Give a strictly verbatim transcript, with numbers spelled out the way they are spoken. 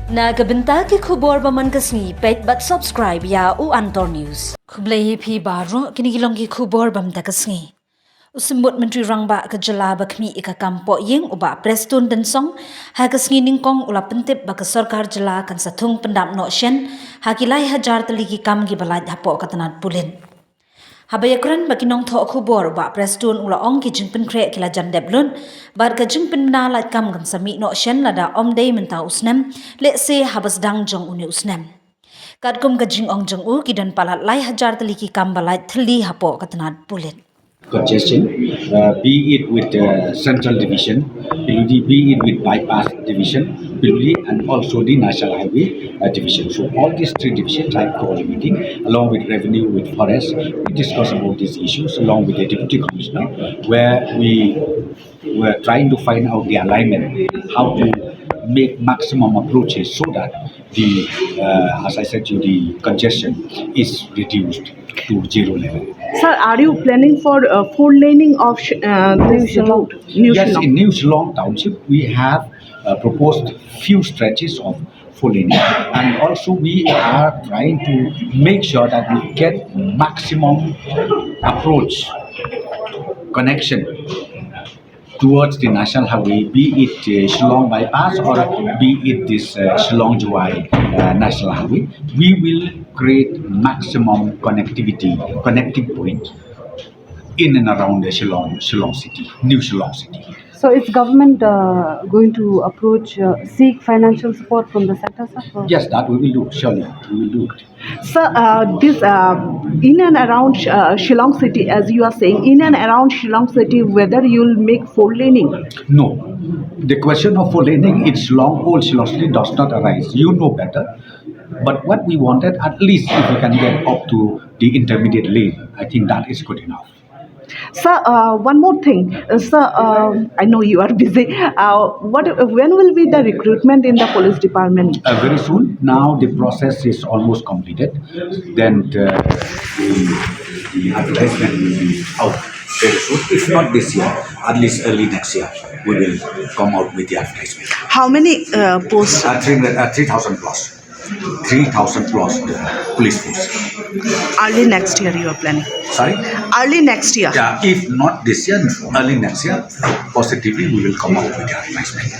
Na ka bynta ki khubor ba man ka sngi, peit bad subscribe ïa u Antor News. Khublei ïa phi baroh, kine ki long ki khubor ba mynta ka sngi. U Symbud Myntri Rangbah ka jylla ba khmih ïa ka kam poh ïing, u Bah Prestone Tynsong, ha ka sngi nyngkong u la pyntip ba ka sorkar jylla kan sa thung pyndap noh shen ha ki lai hajar tylli ki kam kiba lait hapoh ka tnat pulit. Haba ïakren bad ki nongthoh khubor, u Bah Prestone u la ong ki jingpynkhreh ki la jan dep lut bad ka jingpynbna lait kam kan sa mih noh shen lada ym dei mynta u snem, lehse haba sdang jong une u snem. Katkum ka jingong jong u, ki don palat lai hajar tylli ki kam ba lait thylli hapoh ka tnat pulit. Congestion, uh, be it with the Central Division, Pilluli, be it with Bypass Division, Pilluli, and also the National Highway, uh, Division. So all these three divisions are coordinating along with Revenue, with Forest. We discuss about these issues along with the Deputy Commissioner, where we were trying to find out the alignment, how to make maximum approaches so that the, uh, as I said to you, the congestion is reduced to zero level. Sir, are you planning for, uh, four laning of sh- uh, this Shillong road? New Yes, Shillong. In New Shillong Township, we have, uh, proposed few stretches of four laning, and also we are trying to make sure that we get maximum approach connection towards the National Highway, be it, uh, Shillong Bypass or be it this, uh, Shillong Jowai, uh, National Highway. We will create maximum connectivity, connecting point in and around the Shillong, Shillong city, New Shillong city. So is government, uh, going to approach, uh, seek financial support from the center, sir? Yes, that we will do, surely, we will do it. Sir, uh, this, uh, in and around Sh- uh, Shillong city, as you are saying, in and around Shillong city, whether you'll make four laning? No. The question of four laning in Shillong, old Shillong city, does not arise. You know better. But what we wanted, at least if we can get up to the intermediate lane, I think that is good enough. Sir, uh, one more thing. Uh, sir, uh, I know you are busy. Uh, what? When will be the recruitment in the police department? Uh, very soon. Now the process is almost completed. Then, uh, the, the advertisement will be out very soon. If not this year, at least early next year, we will come out with the advertisement. How many, uh, posts? Uh, three, uh, three thousand plus. Three thousand plus, uh, police force. Early next year you are planning? Sorry? Early next year? Yeah, if not this year, early next year, positively we will come out with the advertisement.